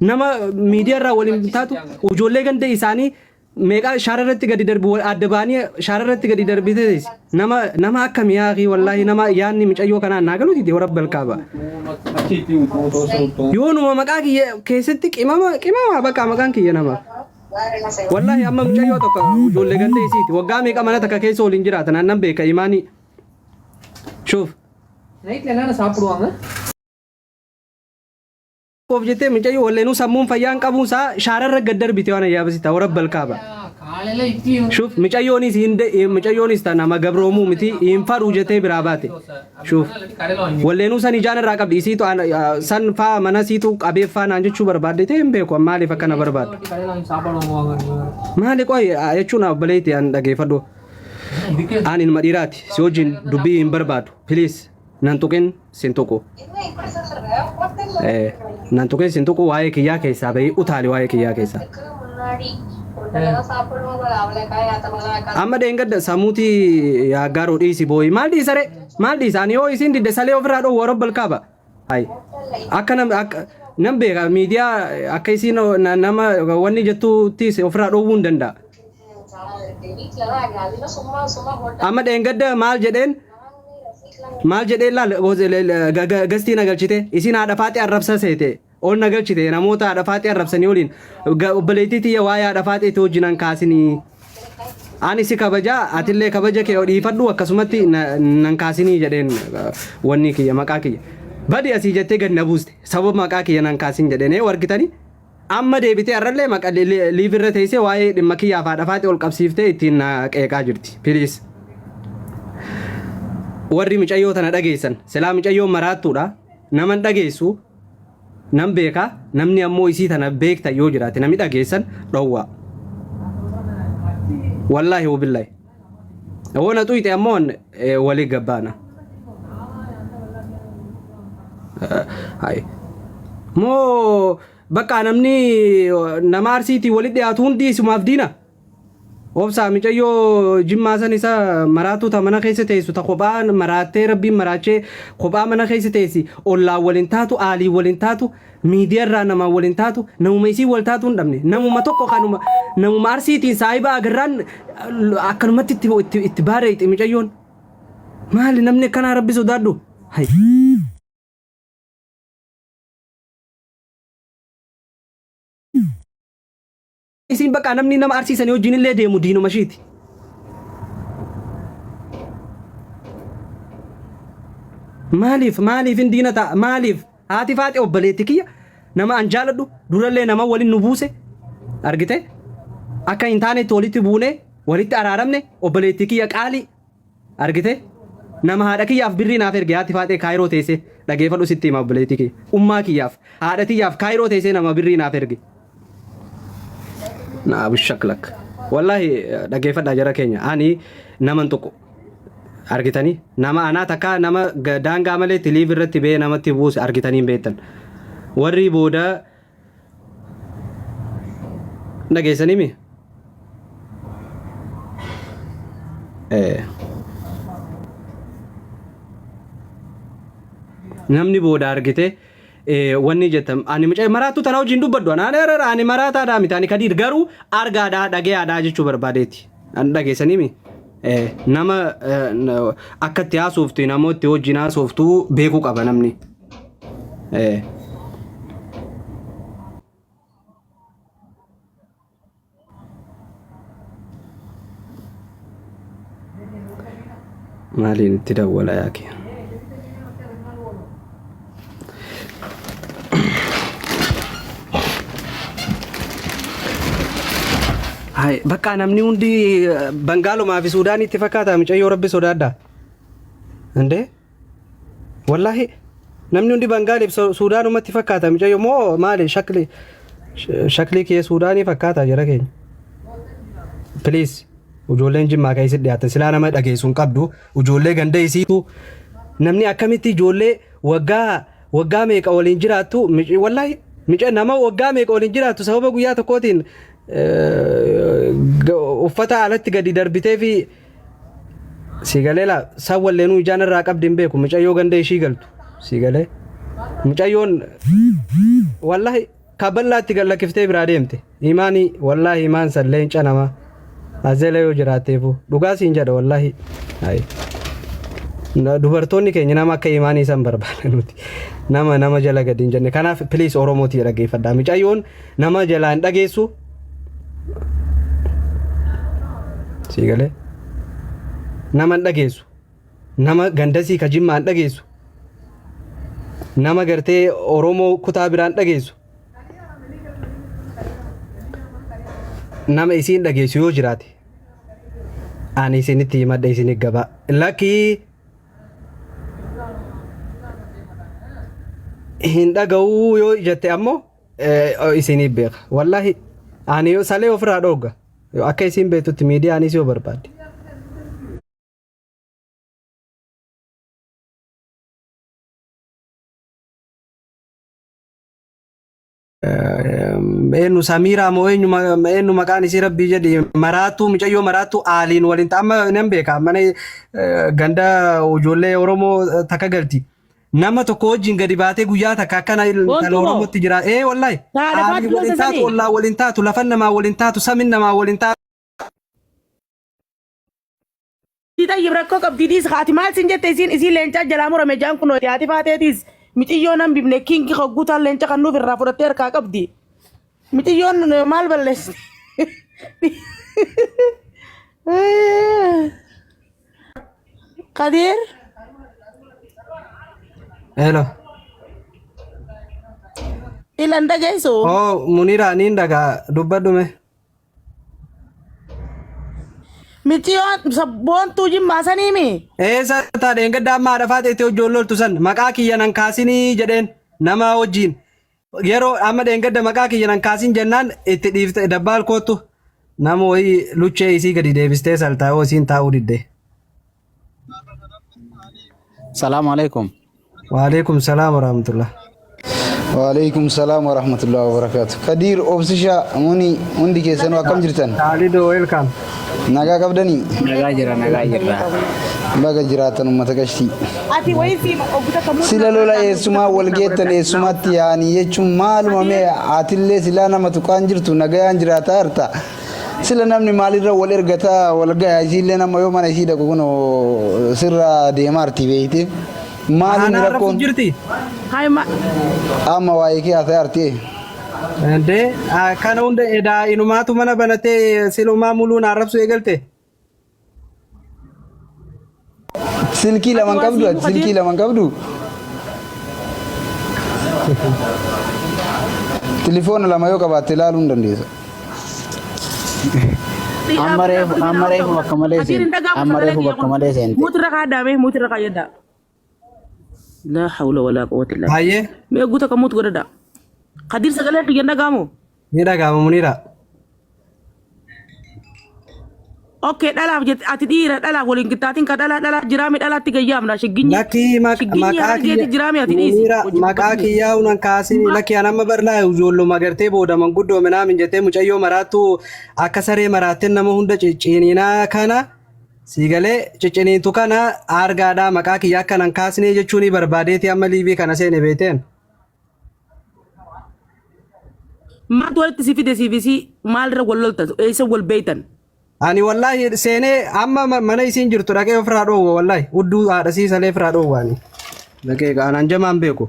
Nama miidiyaa irraa waliin taatu ijoollee ganda isaanii meeqa shaara irratti gadi darbu adda ba'anii shaara irratti gadi darbite nama nama akka miyaaqii wallaahi nama yaadni micayyoo kanaan naa galuuti dee rabbal kaaba. Yoonuma maqaa kiyya keessatti qimama qimama bakka maqaan kiyya nama. Wallaahi amma mucayyoo tokko ijoollee ganda isiiti waggaa meeqa mana takka keessa waliin jiraatan annan beeka imaanii. Shuuf. நைட்ல என்னென்ன சாப்பிடுவாங்க? Of jettee mucayyoo walleenuu sammuun fayyaan qabuun isaa shaararra gad darbite waan ayyaabasita warabbal kaaba. காலையில இட்லி வந்து Shuuf micayyoonis hin micayyoonis ta nama gabroomuu miti hin fadhu jettee biraa baate. Shuuf இல்லாட்டி கடையில வாங்கி walleenuu san ijaan irraa qabdi isiitu san faa mana siitu qabeeffaa naan jechuu barbaadde ta'e hin beeku maaliif akkana barbaaddu. கடையில வாங்கி சாப்பாடு வாங்குவாங்க. நீ வேற. Maali qoy jechuun obboleetti an dhageeffadhu. இதுக்கே An ilma dhiiraati si wajjin dubbii hin barbaadu. Please nan tuqin sin tuqu. Nan tuqin sin tuqu waa'ee kiyyaa keessaa bahii utaali waa'ee kiyyaa keessaa. Amma dheengadda sammuutii yaaggaaruu dhiisi booyi maal dhiisa ree maal dhiisa ani yoo isin didde salee ofirraa dhoowwa rabbal kaaba. Hay akka nam akka nan beeka miidiyaa akka isiin nama wanni jettuuttis ofirraa dhoowwuu hin danda'a. Amma dheengadda maal jedheen maal jedheen laal gastii na galchite isin haadha faaxee arrabsa seete ol na galchite namoota haadha faaxee arrabsanii waliin obboleettii tiyya waa'ee haadha faaxeetti wajjinan kaasinii. Ani si kabaja atillee kabaja kee dhiifadhu akkasumatti nan kaasinii jedheen wanni kiyya maqaa kiyya. Badi asii jettee gad na buuste sababa maqaa kiyya nan kaasin jedheen argitanii. Amma deebitee har'allee maqa live irra teessee waa'ee dhimma kiyyaaf haadha faaxee ol qabsiiftee ittiin na qeeqaa jirti. Please. Warri micayyoo tana dhageessan silaa micayyoon maraattuudha nama hin dhageessu nan beeka namni ammoo isii tana beekta yoo jiraate namni dhageessan dhowwaa. Wallaahi wabillahi. Yoo na xuyxe ammoo walii gabbaana. Hai. Moo bakka namni nama arsiitii walitti dhiyaatu hundi isumaaf diina. Obsaa micayyoo jimmaa san isa maraatuu ta mana keessa teessu ta kophaa maraattee rabbiin maraachee kophaa mana keessa teessi ollaan waliin taatu aalii waliin taatu miidiyaa irraa namaan waliin taatu namuma isii wal taatu hin dhabne namuma tokko kanuma namuma arsiitiin saahiba agarraan akkanumatti itti itti itti baareetti micayyoon maali namni akkanaa rabbi sodaadhu. Hay. Isiin bakka namni nama arsiisanii wajjin illee deemu diinuma ishiiti. Maaliif maaliif hin diina ta'a maaliif haati faaxee obboleetti kiyya nama an jaaladhu durallee nama waliin nu buuse argite akka hin taanetti walitti buune walitti araaramne obboleetti kiyya qaalii Argite? Nama haadha kiyyaaf birrii naaf erge haati faaxee kaayiroo teessee dhageeffadhu sitti hima obboleettii kiyya. Ummaa kiyyaaf haadha tiyyaaf kaayiroo teessee nama birrii naaf erge. Naa bishaklak. Wallaahi dhageeffadhaa jara keenya ani naman tuqu. Argitanii nama anaa takkaa nama daangaa malee tiliif irratti ba'ee namatti buuse argitanii hin beektan. Warri booda Dhageessanii mi? Eh. Namni booda argite wanni jettan ani mucaa maraattuu tana wajjin dubbadhu anaan erera ani maraataadhaa miti ani kadiir garuu argaadhaa dhagayaadhaa jechuu barbaadeeti. Ani dhageessanii mi? Nama akka itti haasoftu namoota wajjin haasoftu beekuu qaba namni. Maaliin itti dawwala yaaki? Hai, bakka namni hundi Bangaalumaa fi Suudaanitti fakkaata mucayyoo rabbi sodaadha. Indee? Wallaahi namni hundi Bangaaliif Suudaanumatti fakkaata mucayyoo moo maali shakli shaklii kee Suudaanii fakkaata jara keenya. Please ijoolleen jimmaa keessa dhiyaatan silaa nama dhageessu hin qabdu ijoollee ganda isiitu namni akkamitti ijoollee waggaa waggaa meeqa waliin jiraattu wallaahi mica nama waggaa meeqa waliin jiraattu sababa guyyaa tokkootiin uffata alatti gadi darbitee fi Si galee laa san walleenuu ijaan irraa qabdi hin beeku mucayyoo ganda ishii galtu si galee mucayyoon wallahi Ka bal'aatti gad lakkiftee biraa deemte. Imaanii wallaahi imaan san leenca namaa. Azela yoo jiraatteefu dhugaa siin jedha wallaahi. Ayi. Dubartoonni keenya nama akka imaanii san barbaada nuti. Nama nama jala gadi hin jenne. Kanaaf please Oromootii dhaggeeffadhaa. Micayyoon nama jalaa hin dhageessu. Sii galee. Nama hin dhageessu. Nama gandasii ka jimmaa hin dhageessu. Nama gartee Oromoo kutaa biraa hin dhageessu. Nama isiin dhageessu yoo jiraate ani isinitti himadha isinit gabaa. Lakkii hin dhaga'uu yoo jette ammoo isiniif beeka. Wallaahi ani yoo salee ofirraa dhoogga. Yoo akka isiin beektutti miidiyaanis yoo barbaadde. Eenyu Samiiraa moo eenyu eenyu maqaan isii rabbii jedhi maraattuu mucayyoo maraattuu aaliin waliin ta'a amma nan beeka mana ganda ijoollee Oromoo takka galti. Nama tokko wajjin gadi baatee guyyaa takka akkana intala Boontuu moo? Oromootti jira. Ee wallahi Haadha aaliin Faatuma waliin taatu sanii? ollaa waliin taatu lafan namaa waliin taatu samin namaa waliin taatu. Xayyib rakkoo qabdii dhiis haati maal sin jette isiin isiin leencaa jalaa murame jaan kunoo haati faateetiis miciyyoo nan bifne kingi hogguutaan leenca kan nuuf irraa fudhattee harkaa qabdi. Miciyyoon maal balleessite? Kadir Hello. ilan dhageessu. Oh Munira niin dhagaa dubbadhume. Miciyyoon sabboontuu jimmaa saniimi. Eessa taa dheengadda amma haadha faaxeetti hojii loltu san maqaa kiyya nan kaasinii jedheen nama wajjin yeroo amma dheengadda maqaa kiyya nan kaasin jennaan itti dhiifte dabbaal koottu nama wayii luchee isii gadi deebistee saltaa yoo isiin taa'uu didde. Salaamu alaikum. Waalaikum salaam warahmatullah. Waalaikum salaam warahmatullahi wabarakatuh. Kadiir Obsisha Muni hundi keessanuu akkam jirtan? Khalidoo welcome. Nagaa qabdanii? Nagaa jira, nagaa jirra. Baga jiraatan uummata qashtii. Ati wayii fi obbo Kamuu. Sila lola eessumaa wal geettan eessumatti yaa'anii jechuun maaluma mee atillee silaa nama tuqaan jirtu nagayaan jiraataa jirta. Sila namni maalirra wal ergataa wal gaya isiillee nama yoo mana isii dhaqu kun sirra deemaarti beeyte. Maaliin Aanaa rafu rakkoon jirti. Hayma. amma waa'ee kee haasa'e artee. Indee kana hunda edaa inumaatu mana banatee silumaa muluun arrabsu eegalte. Silkii lama hin qabdu ati silkii lama hin qabdu. Tilifoona lama yoo qabaatte ilaaluu hin dandeessa. Amma reefu bakka malee seente. Amma reefu bakka malee seente. Muutirra kaaddaame muutirra kaayyaddaa. Laa hawla walaa quwwata illaa billah. Baay'ee Mee guuta kan muut godhadha. Kadir sagalee kiyya hin dhaga'amu. ni dhaga'ama Muniira. Okay dhalaaf jette ati dhiira dhalaaf waliin qixxaatiin ka dhalaa dhalaa jiraame dhalaatti gayyaamna shigginyi. Lakkii Shigginyi maqaa harargeeti kiyya jiraame ati dhiisi. Muniira Wajjin maqaa dubbadhu. kiyyaa unan kaasini lakkii an amma barlaa ijoolluma gartee booda manguddoo minaamin jettee mucayyoo maraattuu akka saree maraattee nama hunda cicciniinaa kana sii galee cicciniintu kana argaadhaa maqaa kiyya akka nan kaasnee jechuun barbaadeeti amma liibii kana seene beekteen. Maaltu walitti si fide siif isii maalirra wal loltan eessa wal beeytan. Ani wallaahi seenee amma mana isiin jirtu dhaqee ofirraa dhoowwa wallaahi hudduu haadha sii salee ofirraa dhoowwa ani. Dhaqee anaan jamaan beeku.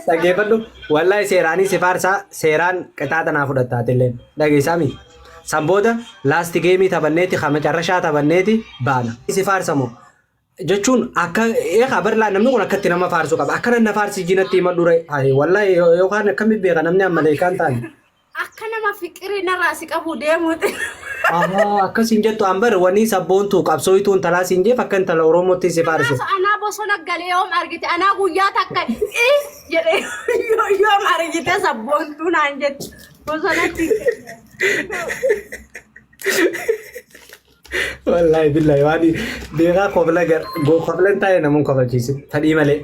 Dhaggeeffadhu wallaahi seeraanii si faarsaa seeraan qixaaxa naa fudhatta atilleen dhageessaami. San booda laasti geemii taphanneeti kama carrashaa taphanneeti baana. Si faarsamoo jechuun akka eegaa barlaa namni kun akkatti nama faarsuu qaba akkana na faarsi jinatti himadhu re wallaahi yookaan akkami beeka namni amma leekaan taane. Akka nama fiqirii narraa si qabu deemuuti. Ahaa akkas hin jettu an bar wanni sabboontu qabsooytuu intalaa siin jeef akka intala Oromootti si faarsu. Kanaaf anaa bosona galee yoom argite anaa guyyaa takka ii jedhee yoom argite sabboontuu naan jetti bosonatti. Wallaahi billahi waan beekaa kofla gar koflan taa'e namuun kofalchiise fedhii malee.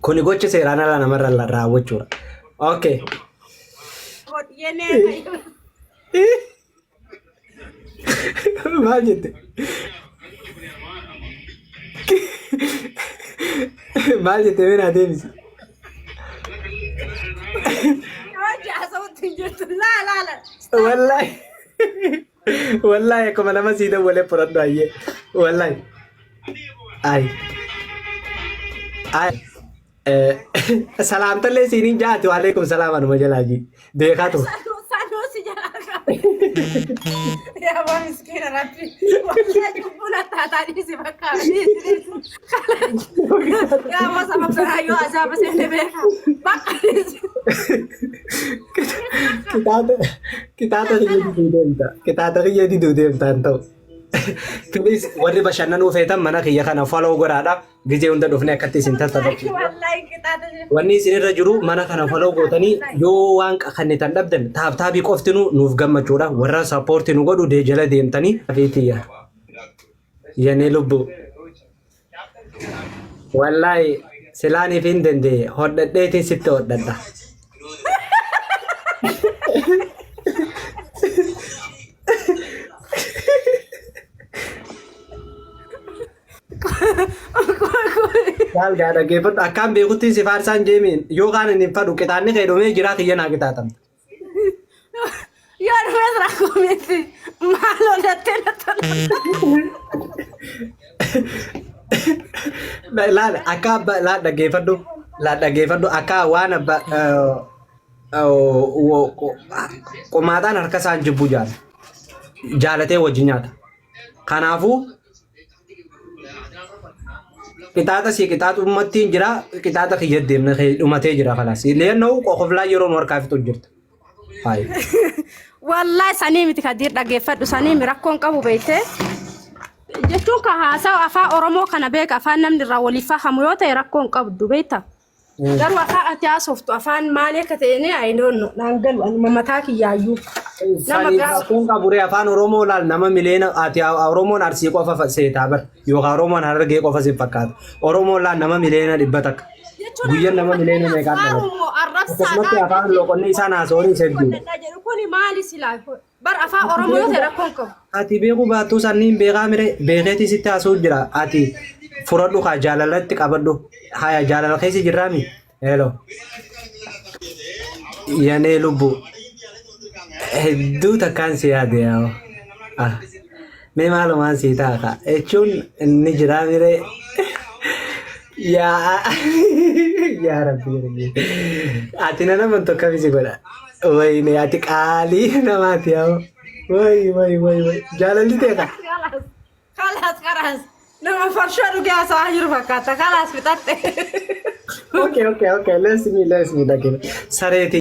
Kuni gocha seeraan alaa namarra raawwachuudha. Okay. Maal jette? Maal jettee mee naa deebisi. Hojii haasawutti hin jirtu. Laa laa laa. Wallahi. Wallahi akkuma nama sii dawwalee fudhadhu ayyee. Wallahi. Ay. Ay. Salaamtallee siin hin jaati waalaikum salaam anuma jalaa ji. Beekaa ture. Sanuu si jalaa qaba. Yaa waa miskiina rabbi. Wallahi cubbuun attaataa dhiisi bakka. Dhiisi dhiisi. Yaa waa saba biraa yoo azaaba seene beeka. Bakka dhiisi. Qixaaxa qixaaxa kiyya diduu deemta. Qixaaxa kiyya diduu deemta hin ta'u. Please warri bashannanuu feetan mana kiyya kana follow godhaadha. Gizee hunda dhufnee akkatti isin tattaphachiifna. Wallahi qixaaxa. Wanni isin irra jiru mana kana follow gootanii yoo waan kennitan dhabdan tap tapii qoftinu nuuf gammachuudha. Warra support nu godhu dee jala deemtanii. Fiitiyya. Yanee lubbuu. Wallaahi silaaniif hin danda'e hodhadheetiin sitti hodhadha. Maal gaa dhaggeeffadhu akkaan beekutti si faarsaan jeemiin yookaan hin fadhu qixaanni kee dhumee jiraa kiyya naa qixaaxamta. Yoo dhufes rakkoo miti. Maaloo dattee natti Laal akka abba laal dhaggeeffadhu laal dhaggeeffadhu akka waan abba qomaaxaan harka isaan jibbu jaala jaalatee wajji nyaata. Kanaafuu qixaaxa si qixaaxummattiin jira qixaaxa kiyya deemna dhumatee jira kalaas. Leennoo qoflaa yeroo nu harkaa fixu jirta. Hayi. Wallahi sanii miti kadiir dhaggeeffadhu sanii mi rakkoon qabu beekte. Jechuun ka haasawu afaan Oromoo kana beeka afaan namni irraa waliif fahamu yoo ta'e rakkoon qabdu beekta. Garuu afaan ati haasoftu afaan maali akka ta'e ni I don't know naan galu anuma mataa kiyyaayyuu. Nama Sanii gaafa rakkoon qabu ree afaan Oromoo laal nama miliyoona ati Oromoon Arsii qofa seetaa bar yookaan Oromoon Harargee qofa si fakkaata. Oromoon laal nama miliyoona 100. Jechuun Guyyaan nama miliyoona meeqaan dhalata. Afaanuma Akkasumatti arrabsaadhaa afaan loqonni isaan haasa'uun isa hedduudha. jedhu kuni maali silaa bar afaan Oromoo yoo ta'e rakkoon qabu. Ati beekuu baattuu sanniin beekaa mire beekeetii sitti haasa'u jira. Ati fudhadhu kaa jaalalatti qabadhu. Haya jaalala keessa jirraami. Hello. Yanee lubbuu. Hedduu takkaan si yaade yaa. Ah. Mee maalumaan sii ta'a kaa. Jechuun inni jiraa mire. Yaa yaa rabbi rabbi. Ati nana amantu akkamii si godha. Wayne ati qaalii namaati yaa. Way way way way. Jaalalli ta'e kaa. Kalaas kalaas kalaas nama farshoo dhugee haasa'aa jiru fakkaata kalaas fixatte. Okay. Let's me dhaggeeffadhu. Sareeti.